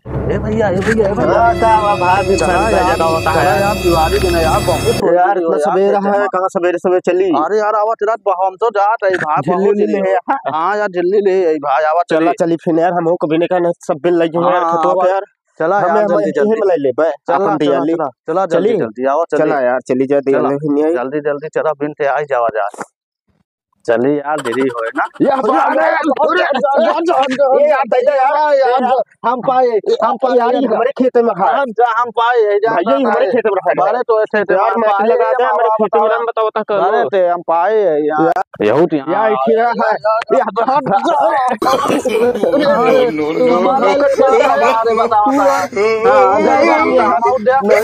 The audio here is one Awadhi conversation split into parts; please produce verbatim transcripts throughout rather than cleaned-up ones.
ए भइया, ए भइया, ए भइया। हाँ, का बा भाई, भी चला भाई, यार, जगह होता चला है। यार, दिवाली दिन है यार, बहुत होली यार, हो इतना यार, सवेरा चला। है, कहाँ सवेरे सवेरे चली? अरे यार, आवा चला, हम तो जात है भाई, झिल्ली बहुत ले होली ले हो। यार। हाँ यार, झिल्ली ले आई भाई, आवा चला चली। चली फिर यार, हमहू कभी नहीं कहना, सब बिन लगी हुई यार, हाँ, खेतवा आवा, पे यार। चला हमें, यार, हम जल्दी, इहे जल्दी। में ले लेबे, चला, अपन चला, दियाली। चला, चला, जल्दी, चली। जल्दी, आवा, चली। चला यार, चली जा, चला। दियाली भी नहीं आई। जल्दी, जल्दी चला, बिन ते आई जावा जा। चली यार, देरी होए ना। ये अरे, अरे, अरे, अरे, अरे, अरे, ये यार, दे दे यार। यार, यार, हम पाए, हम पाए, यार, ये हमारे खेते में खा। हम जा, हम पाए, ये जा, भैया, ये हमारे खेते में खा। हमारे तो ऐसे थे, यार, हम मैं पाए, लगा ये दे, हमारे हमारा खेते में बताओ। हम बताओ, तक करो। अरे, ते हम पाए, यार। यहू ती-, यार, हाँ, इठी रहा है। यार, यार, यार, यार, यार। No, no, no, no। अरे, बताओ, बताओ। हाँ, नहीं, नहीं, नहीं,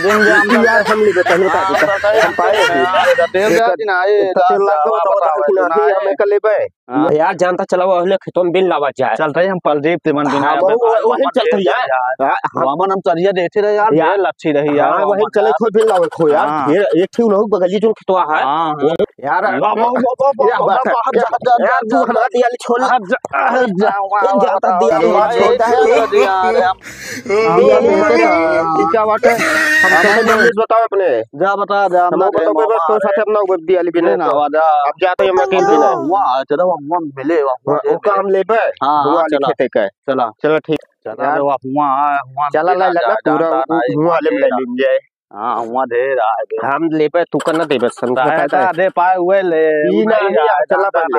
नहीं, नहीं, यार, हम नहीं बताएंगे, हाँ, बताएंगे। बताइए। हम पाए हैं। हाँ, तेल देती ना, ये तेल ला के बताओ, बताओ, बताओ, कि ना, ना, ये ये। हमें कर लेबे। हाँ। यार, जानता चला, वो हमने खेतों में बिन लावा जाए। चलता ही हम पलदीप ते मन बिन हाँ, आया, वो, वो, वही चलता यार। हाँ, हम वामन हम तरिया देते रहे यार, यार। ढेर लच्छी रही यार, हाँ, वही वामन चले यार। खो बिन लावे खो यार। हाँ। ढेर एक ठे उनहु बगली जो खेतवा है। हाँ, हाँ। यार, वाह, वाह, वाह, वाह, वाह, क्या बात है? वाह, वाह, यार, जा, तू जा, हमारा जा। दियाली छोड़। हट जा, हट जा, वाह, वाह, जाता वाह, दियाली वाह, छोड़ दे। छोड़ दिया, अरे, हम दियाली में क्या बात है? हम हमें चले तो मम्मी से बताओ अपने। जा बता, जा, हमको अपना बताओ, बस तो साथे अपना दियाली भी नहीं ना, तो। आवाज आ। अब जाते हैं, मैं अकेले अरे, बिना। वाह, चलो, वाह, वाह, मिले, वाह, वाह, वाह, ओका मिले। हम लेबे। हाँ, हाँ, वाली चला। खेते का। चला। चलो, ठीक। चला यार, रे, वाह, हुआ, हुआ चला, मिले ला, ना, लगा जा, पूरा जा, उ-, ना, हुआ ले मिले, मिल जाए। हाँ, हुआ ढेर आ गए। हम लेबे, तू का ना देबे, सन काहे बता दे। का दे पाए हुए ले, ई ना, नहीं नहीं, आ, चला पहले।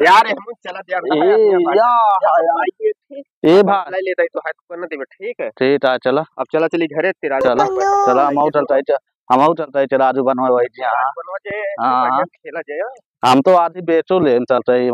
यार, हम चला दे, ए, यार, या, यार, या। ए भाई। ले लेता है तो है, तू का ना देबे, ठीक है? ठीक है, चला। अब चला, चली घरे तेरा। चला, चला, हम आऊ चलता है, च-, हम आऊ चलता है, चला, राजू बनवा वही जी, हाँ। बनवा जे, हाँ, बढ़िया हाँ। खेला जाए। हम तो आधी बेचो ले, हम चलता है वहीं।